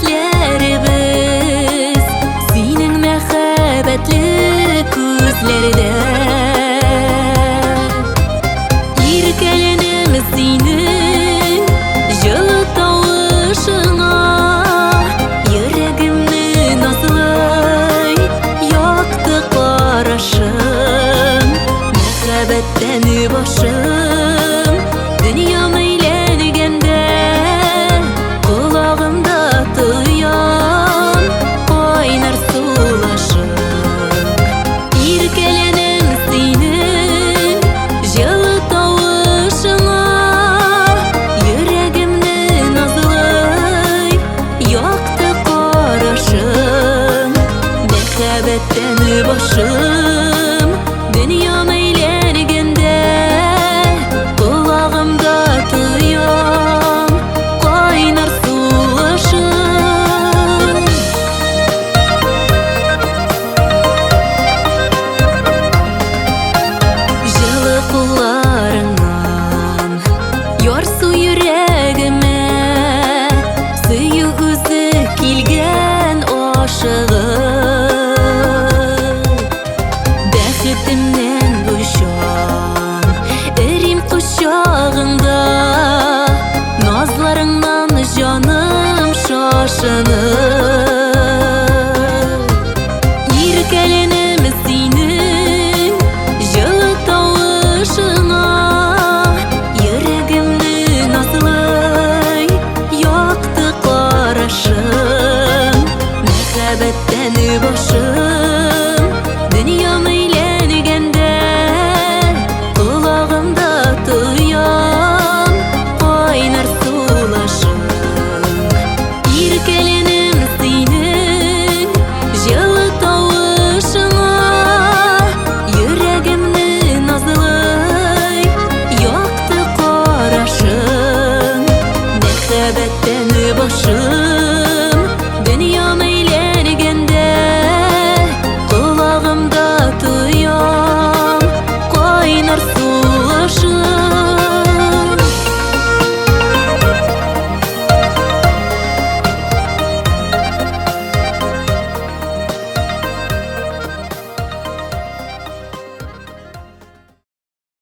хисләребез синең мәхәббәтле күзләрдә. Иркәләнәм синең җылы тавышыңа, йөрәгемне назлый якты карашың. Мәхәббәттән башым дөньям әйләнгәндә, колагымда тоям кайнар сулышың. Иркәләнәм синең җылы тавышыңа, йөрәгемне назлый якты карашың. Мәхәббәттән башым дөньям әйләнгәндә, колагымда тоям кайнар сулышың. Җылы кулларыңнан ярсу йөрәгемә сөю үзе килгән ашыгып. Бәхетемнән очам, эрим кочагыңда, назларыңнан җаным шашынып.